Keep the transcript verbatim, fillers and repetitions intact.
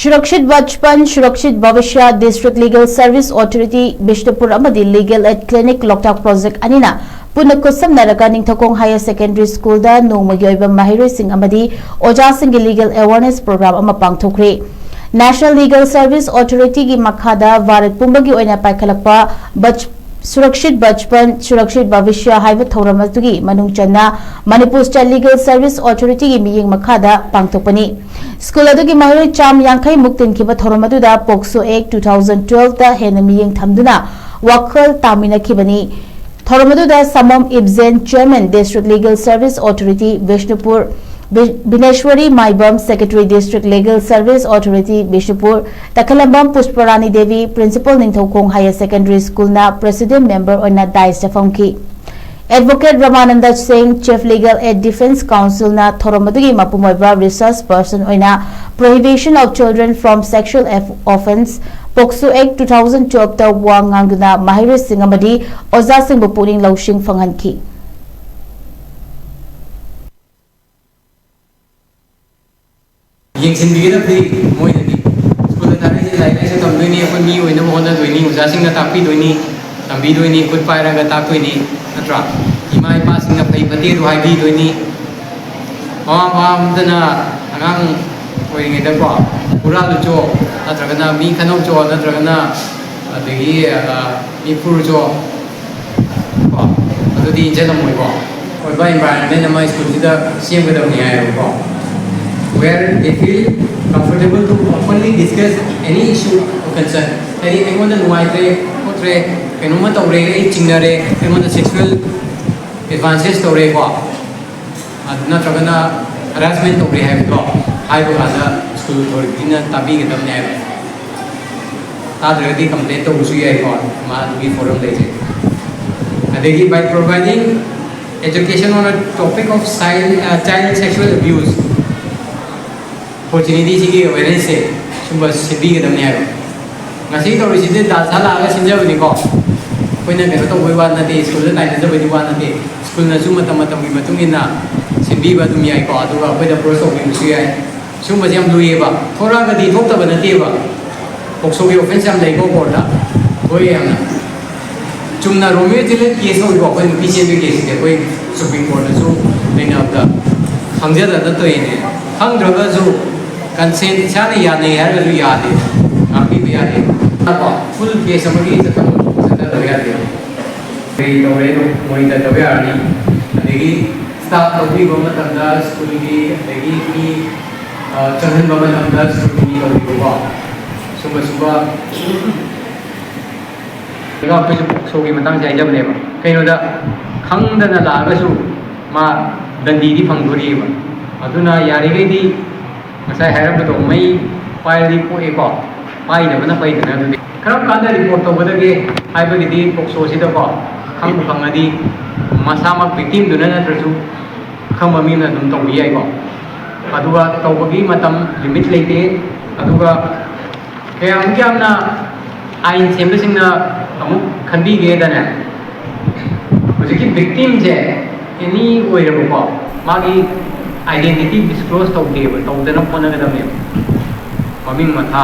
Surakshit Bachpan, Surakshit Bhavishya, District Legal Service Authority, Bishnupur ꯑꯃꯗꯤ Legal Aid Clinic, ꯂꯣꯛꯇꯥꯛ project ꯑꯅꯤꯅ ꯄꯨꯟꯅ ꯈꯨꯠꯁꯝꯅꯔꯒ Ningthoukhong higher secondary ꯁ꯭ꯀꯨꯜꯗ ꯅꯣꯡꯃꯒꯤ ꯑꯣꯏꯕ ꯃꯍꯩꯔꯣꯏꯁꯤꯡ ꯑꯃꯗꯤ ꯑꯣꯖꯥꯁꯤꯡꯒꯤ ꯂꯤꯒꯦꯜ ꯑꯦꯋꯥꯔꯅꯦꯁ ꯄ꯭ꯔꯣꯒ꯭ꯔꯥꯝ ꯑꯃ ꯄꯥꯡꯊꯣꯛꯈ꯭ꯔꯦ꯫ ꯅꯦꯁꯅꯦꯜ ꯂꯤꯒꯦꯜ ꯁꯔꯚꯤꯁ ꯑꯣꯊꯣꯔꯤꯇꯤꯒꯤ ꯃꯈꯥꯗ ꯚꯥꯔꯠ ꯄꯨꯝꯕꯒꯤ ꯑꯣꯏꯅ ꯄꯥꯏꯈꯠꯂꯛꯄ ꯕꯆ-, ꯁꯨꯔꯛꯁꯤꯠ ꯕꯆꯄꯟ, ꯁꯨꯔꯛꯁꯤꯠ ꯚꯕꯤꯁ꯭ꯌ ꯍꯥꯏꯕ ꯊꯧꯔꯝ ꯑꯗꯨꯒꯤ ꯃꯅꯨꯡ ꯆꯟꯅ ꯃꯅꯤꯄꯨꯔ ꯁ꯭ꯇꯦꯠ ꯂꯤꯒꯦꯜ ꯁꯔꯚꯤꯁ ꯑꯣꯊꯣꯔꯤꯇꯤꯒꯤ ꯃꯤꯠꯌꯦꯡ ꯃꯈꯥꯗ ꯄꯥꯡꯊꯣꯛꯄꯅꯤ꯫ ꯁ꯭ꯀꯨꯜ ꯑꯗꯨꯒꯤ ꯃꯍꯩꯔꯣꯏ ꯆꯥꯝ ꯌꯥꯡꯈꯩ ꯃꯨꯛ ꯇꯤꯟꯈꯤꯕ ꯊꯧꯔꯝ ꯑꯗꯨꯗ ꯄꯣꯛꯁꯣ ꯑꯦꯛ two thousand twelve ꯇ ꯍꯦꯟꯅ ꯃꯤꯠꯌꯦꯡ ꯊꯝꯗꯨꯅ ꯋꯥꯈꯜ ꯇꯥꯃꯤꯟꯅꯈꯤꯕꯅꯤ꯫ ꯊꯧꯔꯝ ꯑꯗꯨꯗ Samam Ibajen, chairman, district legal service authority Bishnupur, ꯕꯤ-, Bineshwari Maibam, secretary, district legal service authority Bishnupur, Takhellambam Pushparani Devi, principal, Ningthoukhong higher secondary ꯁ꯭ꯀꯨꯜꯅ ꯄ꯭ꯔꯦꯁꯤꯗꯦꯟꯠ ꯃꯦꯝꯕꯔ ꯑꯣꯏꯅ ꯗꯥꯏꯁꯇ ꯐꯝꯈꯤ꯫ ꯑꯦꯗꯚꯣꯀꯦꯠ ꯔꯃꯥꯅꯟꯗ ꯁꯤꯡ, ꯆꯤꯐ ꯂꯤꯒꯦꯜ ꯑꯦꯗ ꯗꯤꯐꯦꯟꯁ ꯀꯥꯎꯟꯁꯤꯜꯅ ꯊꯧꯔꯝ ꯑꯗꯨꯒꯤ ꯃꯄꯨꯡ ꯑꯣꯏꯕ ꯔꯤꯁꯣꯔꯁ ꯄꯔꯁꯟ ꯑꯣꯏꯅ Prohibition of Children from Sexual Offence, POCSO act two thousand twelve ꯇ ꯋꯥ ꯉꯥꯡꯗꯨꯅ ꯃꯍꯩꯔꯣꯏꯁꯤꯡ ꯑꯃꯗꯤ ꯑꯣꯖꯥꯁꯤꯡꯕꯨ ꯄꯨꯛꯅꯤꯡ ꯂꯧꯁꯤꯡ ꯐꯪꯍꯟꯈꯤ꯫ ꯌꯦꯡꯁꯤꯟꯕꯤꯒꯗꯕꯗꯤ ꯃꯣꯏꯅꯗꯤ꯫ ꯁ꯭ꯀꯨꯜꯗ ꯊꯥꯔꯛꯏꯁꯦ ꯂꯥꯏꯔꯤꯛ ꯂꯥꯏꯁꯨ ꯇꯝꯗꯣꯏꯅꯤ, ꯑꯩꯈꯣꯏ ꯃꯤ ꯑꯣꯏꯅꯕ ꯍꯣꯠꯅꯗꯣꯏꯅꯤ, ꯑꯣꯖꯥꯁꯤꯡꯅ ꯇꯥꯛꯄꯤꯗꯣꯏꯅꯤ, ꯇꯝꯕꯤꯗꯣꯏꯅꯤ, ꯈꯨꯠ ꯄꯥꯏꯔꯒ ꯇꯥꯛꯇꯣꯏꯅꯤ, ꯅꯠꯇ꯭ꯔꯥ? ꯏꯃꯥ ꯏꯄꯥꯁꯤꯡꯅ ꯐꯩ ꯐꯠꯇꯦꯗꯨ ꯍꯥꯏꯕꯤꯗꯣꯏꯅꯤ꯫ ꯃꯃꯥ ꯃꯄꯥ ꯑꯃꯠꯇꯅ ꯑꯉꯥꯡ ꯑꯣꯏꯔꯤꯉꯩꯗꯀꯣ, ꯍꯨꯔꯥꯜꯂꯨꯆꯣ, ꯅꯠꯇ꯭ꯔꯒꯅ ꯃꯤ ꯈꯠꯅꯧꯆꯣ, ꯅꯠꯇ꯭ꯔꯒꯅ ꯑꯗꯒꯤ, ꯑ, ꯃꯤ ꯐꯨꯔꯨꯆꯣ, ꯀꯣ, ꯑꯗꯨꯗꯤ ꯏꯟꯖꯜꯂꯝꯃꯣꯏꯀꯣ꯫ ꯑꯣꯏꯕ environment ꯑꯃ ꯁ꯭ꯀꯨꯜꯁꯤꯗ ꯁꯦꯝꯒꯗꯕꯅꯤ ꯍꯥꯏꯌꯦꯕꯀꯣ, where they feel comfortable to openly discuss any issue or concern꯫ ꯍꯥꯏꯗꯤ ꯑꯩꯉꯣꯟꯗ ꯅꯨꯡꯉꯥꯏꯇ꯭ꯔꯦ, ꯈꯣꯠꯇ꯭ꯔꯦ, ꯀꯩꯅꯣꯝꯃ ꯇꯧꯔꯦ, ꯑꯩ ꯆꯤꯡꯅꯔꯦ, ꯑꯩꯉꯣꯟꯗ sexual advances ꯇꯧꯔꯦꯀꯣ, ꯑꯗꯨ ꯅꯠꯇ꯭ꯔꯒꯅ harassment ꯇꯧꯔꯦ ꯍꯥꯏꯕꯗꯣ ꯍꯥꯏꯕ ꯀꯥꯟꯗ ꯁ꯭ꯀꯨꯜ ꯑꯣꯊꯣꯔꯤꯇꯤꯅ ꯇꯥꯕꯤꯒꯗꯕꯅꯦ ꯍꯥꯏꯕ꯫ ꯇꯥꯗ꯭ꯔꯒꯗꯤ complain ꯇꯧꯕꯁꯨ ꯌꯥꯏꯀꯣ, ꯃꯥ ꯑꯗꯨꯒꯤ forum ꯂꯩꯖꯩ꯫ ꯑꯗꯒꯤ by providing education on a topic of child, uh, child sexual abuse, opportunity ꯁꯤꯒꯤ awareness ꯁꯦ ꯁꯨꯝꯕ ꯁꯤꯟꯕꯤꯒꯗꯕꯅꯤ ꯍꯥꯏꯕ꯫ ꯉꯁꯤ ꯇꯧꯔꯤꯁꯤꯗꯤ ꯗꯥꯜꯁꯥ ꯂꯥꯛꯑꯒ ꯁꯤꯟꯖꯕꯅꯤꯀꯣ꯫ ꯑꯩꯈꯣꯏꯅ ꯀꯩꯅꯣ ꯇꯧꯕꯩ ꯋꯥ ꯅꯠꯇꯦ, ꯁ꯭ꯀꯨꯜꯗ ꯇꯥꯏꯅꯖꯕꯩꯗꯤ ꯋꯥ ꯅꯠꯇꯦ꯫ ꯁ꯭ꯀꯨꯜꯅꯁꯨ ꯃꯇꯝ ꯃꯇꯝꯒꯤ ꯃꯇꯨꯡ ꯏꯟꯅ ꯁꯤꯟꯕꯤꯕ ꯑꯗꯨꯝ ꯌꯥꯏꯀꯣ, ꯑꯗꯨꯒ ꯑꯩꯈꯣꯏꯗ approach ꯇꯧꯕꯤꯕꯁꯨ ꯌꯥꯏ꯫ ꯁꯨꯝꯕꯁꯦ ꯌꯥꯝ ꯂꯨꯏꯌꯦꯕ꯫ ꯊꯣꯔꯛꯑꯒꯗꯤ ꯊꯣꯛꯇꯕ ꯅꯠꯇꯦꯕ꯫ ꯄꯣꯛꯁꯣꯒꯤ ꯑꯣꯐꯦꯟꯁ ꯌꯥꯝ ꯂꯩꯀꯣ ꯀꯣꯔꯠꯇ꯫ ꯍꯣꯏ, ꯌꯥꯝꯅ ꯆꯨꯝꯅ ꯔꯣꯃꯤꯑꯣ ꯖꯨꯂꯤꯌꯦꯠ ꯀꯦꯁ ꯑꯣꯏꯀꯣ, ꯑꯩꯈꯣꯏ ꯅꯨꯄꯤ ꯆꯦꯟꯕꯒꯤ ꯀꯦꯁꯁꯤꯗꯤ ꯑꯩꯈꯣꯏ ꯁꯨꯄ꯭ꯔꯤꯝ ꯀꯣꯔꯠꯇꯁꯨ ꯅꯩꯅꯕꯗ ꯈꯪꯖꯗꯅ ꯇꯧꯔꯤꯅꯦ꯫ ꯈꯪꯗ꯭ꯔꯒꯁꯨ ꯀꯟꯁꯦꯟ ꯏꯁꯥꯅ ꯌꯥꯅꯩ ꯍꯥꯏꯔꯒꯁꯨ ꯌꯥꯗꯦ, ꯉꯥꯛꯄꯤꯕ ꯌꯥꯗꯦ꯫ ꯀꯣ, ꯐꯨꯜ ꯀꯦꯁ ꯑꯃꯒꯤ ꯆꯠꯊꯕ ꯆꯠꯊꯗꯕ ꯌꯥꯗꯦ꯫ ꯀꯔꯤ ꯇꯧꯔꯦ, ꯃꯣꯅꯤꯇꯔ ꯇꯧꯕ ꯌꯥꯔꯅꯤ꯫ ꯑꯗꯒꯤ ꯁ꯭ꯇꯥꯐ ꯂꯧꯕꯤꯕ ꯃꯇꯝꯗ ꯁ꯭ꯀꯨꯜꯒꯤ, ꯑꯗꯒꯤ ꯃꯤ ꯆꯪꯍꯟꯕ ꯃꯇꯝꯗ ꯁ꯭ꯀꯨꯜꯒꯤ ꯃꯤ ꯂꯧꯕꯤꯕꯀꯣ꯫ ꯁꯨꯝꯕ ꯁꯨꯝꯕ ꯑꯩꯈꯣꯏꯁꯨ ꯄꯣꯛꯁꯣꯒꯤ ꯃꯇꯥꯡꯁꯦ ꯍꯥꯏꯖꯕꯅꯦꯕ꯫ ꯀꯩꯅꯣꯗ, ꯈꯪꯗꯅ ꯂꯥꯛꯑꯒꯁꯨ ꯃꯥ ꯗꯟꯗꯤꯗꯤ ꯐꯪꯗꯣꯔꯤꯑꯕ꯫ ꯑꯗꯨꯅ ꯌꯥꯔꯤꯈꯩꯗꯤ ꯉꯁꯥꯏ ꯍꯥꯏꯔꯝꯕꯗꯣ, ꯃꯩ ꯄꯥꯏꯔꯗꯤ ꯄꯣꯛꯑꯦꯀꯣ, ꯄꯥꯏꯗꯕꯅ ꯐꯩꯗꯅ꯫ ꯑꯗꯨꯗꯤ ꯀꯔꯝ ꯀꯥꯟꯗ ꯔꯤꯄꯣꯔꯠ ꯇꯧꯒꯗꯒꯦ ꯍꯥꯏꯕꯒꯤꯗꯤ ꯄꯣꯛꯁꯣꯁꯤꯗꯀꯣ, ꯈꯪꯕꯨ ꯈꯪꯉꯗꯤ ꯃꯁꯥꯃꯛ ꯚꯤꯛꯇꯤꯝꯗꯨꯅ ꯅꯠꯇ꯭ꯔꯁꯨ ꯑꯈꯪꯕ ꯃꯤꯅ ꯑꯗꯨꯝ ꯇꯧꯕ ꯌꯥꯏꯀꯣ꯫ ꯑꯗꯨꯒ ꯇꯧꯕꯒꯤ ꯃꯇꯝ ꯂꯤꯃꯤꯠ ꯂꯩꯇꯦ꯫ ꯑꯗꯨꯒ ꯀꯌꯥꯃꯨꯛ ꯌꯥꯝꯅ ꯑꯥꯏꯟ ꯁꯦꯝꯕꯁꯤꯡꯅ ꯑꯃꯨꯛ ꯈꯟꯕꯤꯒꯦꯗꯅꯦ, ꯍꯧꯖꯤꯛꯀꯤ ꯚꯤꯛꯇꯤꯝꯁꯦ ꯑꯦꯅꯤ ꯑꯣꯏꯔꯕꯀꯣ, ꯃꯥꯒꯤ ꯑꯥꯏꯗꯦꯟꯇꯤꯇꯤ ꯗꯤꯁꯀ꯭ꯂꯣꯖ ꯇꯧꯗꯦꯕ, ꯇꯧꯗꯅ ꯍꯣꯠꯅꯒꯗꯕꯅꯦꯕ꯫ ꯃꯃꯤꯡ ꯃꯊꯥ